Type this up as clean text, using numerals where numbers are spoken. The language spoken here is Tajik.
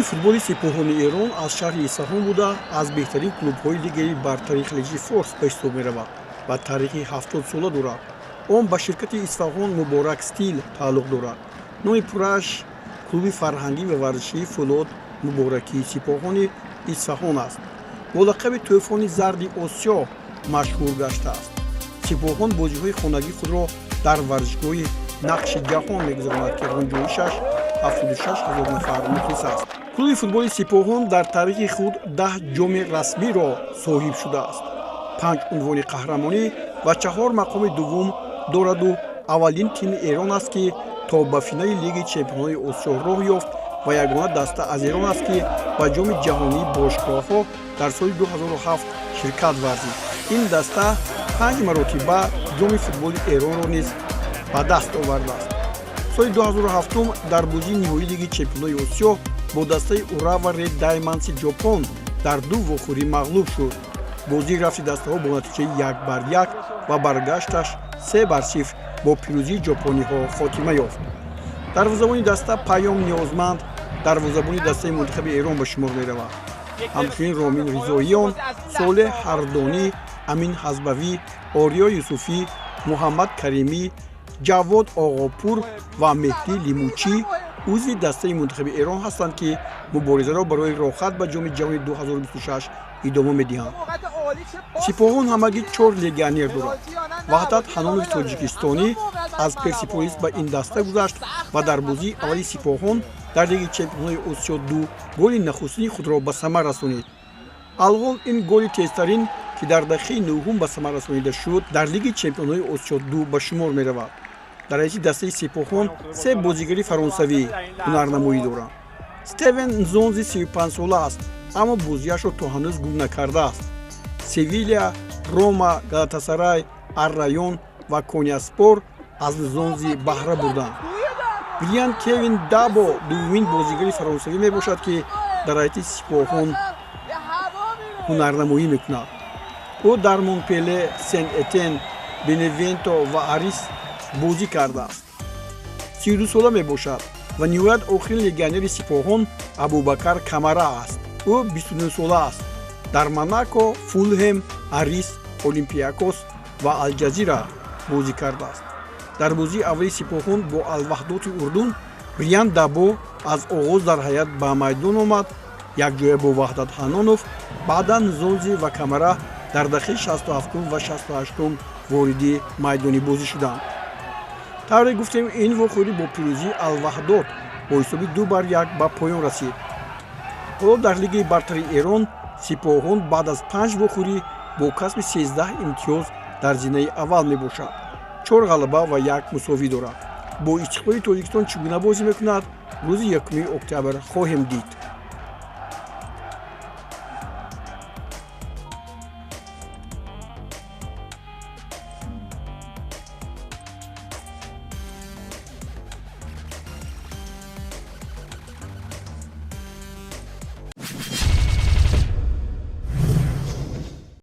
Футболи Сипоҳони Эрон аз шаҳри Исфаҳон буда, аз беҳтарин клубҳои Лигаи бартари Халиҷи Форс ба ҳисоб меравад ва таърихи 70-сола дорад. Он ба ширкати Исфаҳон Муборак Стил тааллуқ дорад. Номи пуррааш Клуби фарҳангӣ ва варзишии фӯлод Муборакии Сипоҳони Исфаҳон аст. Бо лақаби Тӯфони зарди Осиё машҳур гаштааст. Сипоҳон бозиҳои хонагии худро дар варзишгоҳи Нақши Ҷаҳон мегузаронад, ки ғунҷоишаш 76 ҳазор нафар мухлис аст. Клуби футболи Сипоҳон дар таърихи худ 10 ҷоми расмиро соҳиб шудааст, панҷ унвони қаҳрамонӣ ва чаҳор мақоми дуввум дораду аввалин тими Эрон аст, ки то ба финали Лигаи чемпионони Осиё роҳ ёфт, ва ягона даста аз Эрон аст, ки ба Ҷоми ҷаҳонии бошгоҳҳо дар соли 2007 ширкат варзид. Ин даста панҷ маротиба ҷоми футболи Эронро низ ба даст овардааст. Соли 2007 дар бозии ниҳоии Лигаи чемпионои Осиё бо дастаи Урава Ред Даймондси Ҷопон дар ду вохӯрӣ мағлуб шуд. Бозии рафти дастаҳо бо натиҷаи 1-1 ва баргашташ 3-0 бо пирӯзии ҷопониҳо хотима ёфт. Дарвозабони даста Паём Ниёзманд дарвозабони дастаи мунтахаби Эрон ба шумор меравад. Ҳамчунин Ромин Ризоиён, Солеҳ Ҳардонӣ, Амин Ҳазбавӣ, Ориё Юсуфӣ, Муҳаммад Каримӣ, Ҷавод Оғопур ва Меҳдӣ Лимучӣ узви дастаи мунтахаби Эрон ҳастанд, ки муборизаро барои роҳхат ба Ҷоми ҷаҳони 2026 идома медиҳанд. Сипоҳон ҳамагӣ чор легионер дорад. Ваҳдат Ҳанонови тоҷикистонӣ аз Персиполис ба ин даста гузашт ва дар бозии аввали Сипоҳон дар Лигаи чемпионҳои Осиё ду голи нахустини худро ба самар расонид. Алҳол ин голи тезтарин, ки дар дақиқаи нӯҳум ба самар расонида шуд, дар Лигаи чемпионҳои Осиё ду ба шумор меравад. Дар ҳайати дастаи Сипоҳон се бозигари фаронсавӣ ҳунарнамоӣ доранд. Стевен Нзонзи 35-сола аст, аммо бозиашро то ҳанӯз гум накардааст. Севилия, Рома, Галатасарай, Аррайон ва Коняспор аз Нзонзи баҳра бурданд. Бриян Кевин Дабо дуввумин бозигари фаронсавӣ мебошад, ки дар ҳайати Сипоҳон ҳунарнамоӣ мекунад. Ӯ дар Монпеле, Сен Этен, Беневенто ва Арис бозӣ кардааст, 32-сола мебошад. Ва ниҳоят, охирин легионери Сипоҳон Абубакар Камара аст. Ӯ 29-сола аст. Дар Монако, Фулҳем, Арис, Олимпиакос ва Алҷазира бозӣ кардааст. Дар бозии аввали Сипоҳон бо Алваҳдоти Урдун Бриян Дабо аз оғоз дар ҳайат ба майдон омад, якҷоя бо Ваҳдат Ҳанонов. Баъдан Нзонзи ва Камара дар дақиқаи 67 ва 68 вориди майдони бозӣ шуданд. Тавре гуфтем, ин вохӯрӣ бо пирӯзии Алваҳдот бо ҳисоби 2-1 ба поён расид. Ҳоло дар Лигаи бартари Эрон Сипоҳон баъд аз панҷ вохӯрӣ бо касби 13 имтиёз дар зинаи аввал мебошад, чор ғалаба ва як мусовӣ дорад. Бо Истиқлоли Тоҷикистон чӣ гуна бозӣ мекунад, рӯзи 1 октябр хоҳем дид.